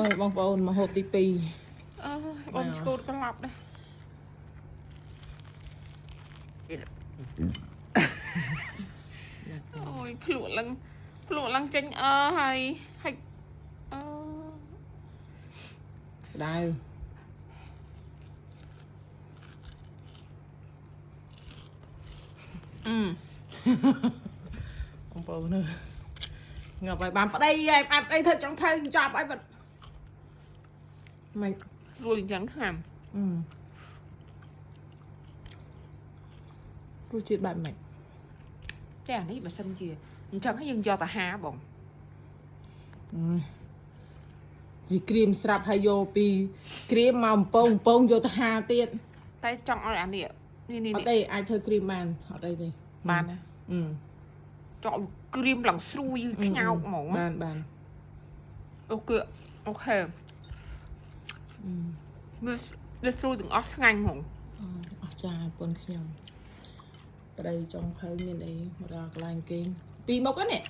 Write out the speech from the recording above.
អើយបងប្អូនមកហូបទី2 អើយបងឆ្កូតក្លាប់ដែរអូយភ្លក់ឡើងភ្លក់ឡើងចេញអើហើយហើយអឺ ដៅ អឺ បងប្អូនអើយងាប់ហើយបានប្តីហើយបានប្តីធ្វើចង់ភៅចប់ហើយបាត់មិន ស្រួលអញ្ចឹងខាំ អឺរសជាតិបែបម៉េច តែអានេះបើសិនជាអញ្ចឹងហើយយើងយកទៅហាបង អឺវាក្រៀមស្រាប់ហើយយកពីក្រៀមមកអំពងអំពងយកទៅហាទៀត តែចង់ឲ្យអានេះនេះនេះ អត់ទេអាចធ្វើក្រៀមបានអត់អីទេ បានណា អឺ ចង់ឲ្យក្រៀមឡើងស្រួយខ្ញោកហ្មង បានបាន OK OK វាវាស្រួយទាំងអស់ឆ្ងាញ់ហ្មង អស់ចាប្រពន្ធខ្ញុំប្តីចុងភៅមានអីមកដល់កន្លែងគេងពីរមុខហ្នឹងនេះ